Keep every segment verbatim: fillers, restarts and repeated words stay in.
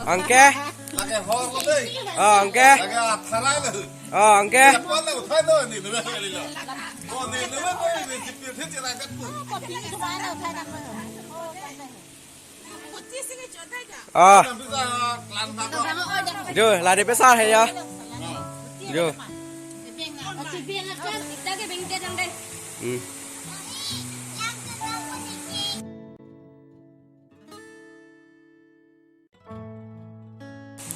Angke? Lake hor lo dei. Oh, angke? Lake athara lo. Oh, angke? Apa na uthai do ni, ni, ni, ni, ni. Oh, ni, ni, ni, ni, ni, ni, ni, ni, ni, ni, ni. Oh. Bisa klan satu. Jo, lari besar hai ya. Jo. Hmm.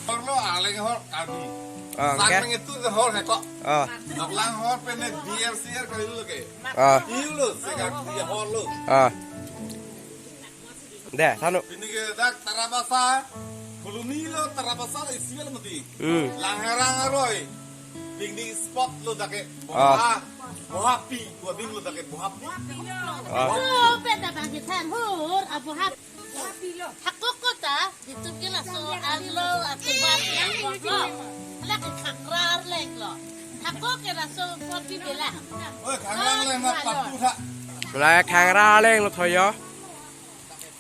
Hor lo, Arleng hor, Karbi. Ah, okay. Sang nang itu hor heko. Ah. Noklang hor pen ne B R C R kali lo ke. Ah. Iu lo, sekarang dia hor lo. Ah. Deh, sanu. Pini ke dak Tarabasa, koloni lo Tarabasa isi lo mati. Hmm. Langherang aroi. Picnic spot lo dak ke. Ah. Boha, Bohapi, ko adim lo dak ke Bohapi. Ah. Oh, peta bagi than hor, ah, Bohapi. Hakok kota, ditum ke laso arlo, atubat yang lo. Hala ke Khangra Arleng lo. Hakok ke laso Bohapi bela. Oi, Khangra Arleng na patu tha. Hala Khangra Arleng lo thoyo.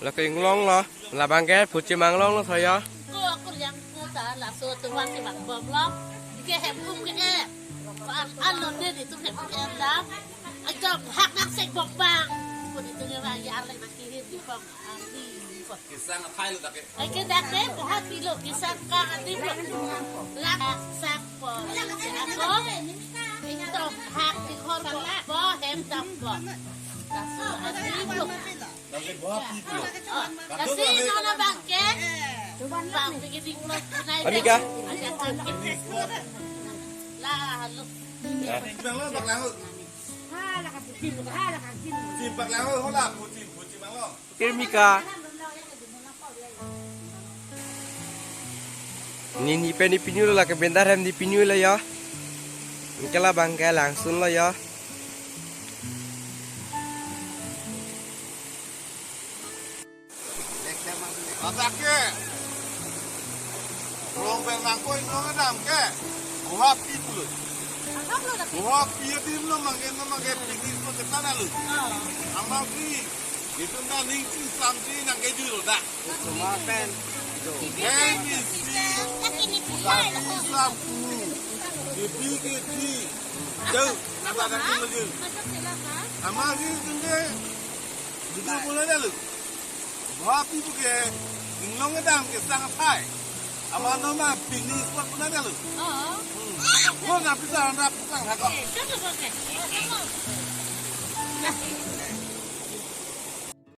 Lake inglong lo, labang ke Phuchim Anglong lo thoyo. Ko akur yang kota laso tuan ke bang bom lo. Ke hem kum ke eh. Ko an an lo ne ditum hem kum ke eh dam. Ekdom hak nang sek bom bang. Ko ditum ke bang ya arleng nang kihir di bom. Ang di bom. Kesang athai lo dak ke. Ai ke dak ke Bohapi lo, kesang ka ati lo. Lak sang po. Ako. Ekdom hak di khor po. Bo hem dam po. Laso ati lo. Lake Bohapi pulo. Oh, kasi nona bangke. Bang beginning lo kunai. Anika? Ada kan. La lo. Ya. Bang lo, bang lo. Hala ka Phuchim, hala ka Phuchim. Phuchim bang lo, hola, Phuchim, Phuchim bang lo. Kirmika. Nini pen ni pinyu lo, lake bendar hem ni pinyu lo ya. Angke labang ke langsun lo ya. Ladak ke. Rong pen nangkoi nong adam ke. Bohapi pulo. Bohapi adim lo mangke no mangke picnic spot ketan alo. Amat si. Itum ta ning ching sam si nangkeju lo dak. Cuma pen. Hem isi. Tapi sapu. Ibi ke di. Jauh. Apa dak ke maju. Amat si itum ke. Video pun ada lo. Bohapi pu ke inglong kedam kesang athai. Amat no ma picnic spot pun ada lo. Oh. Hmm. Ko na pisa na pusang hako. Eh, coba, coba.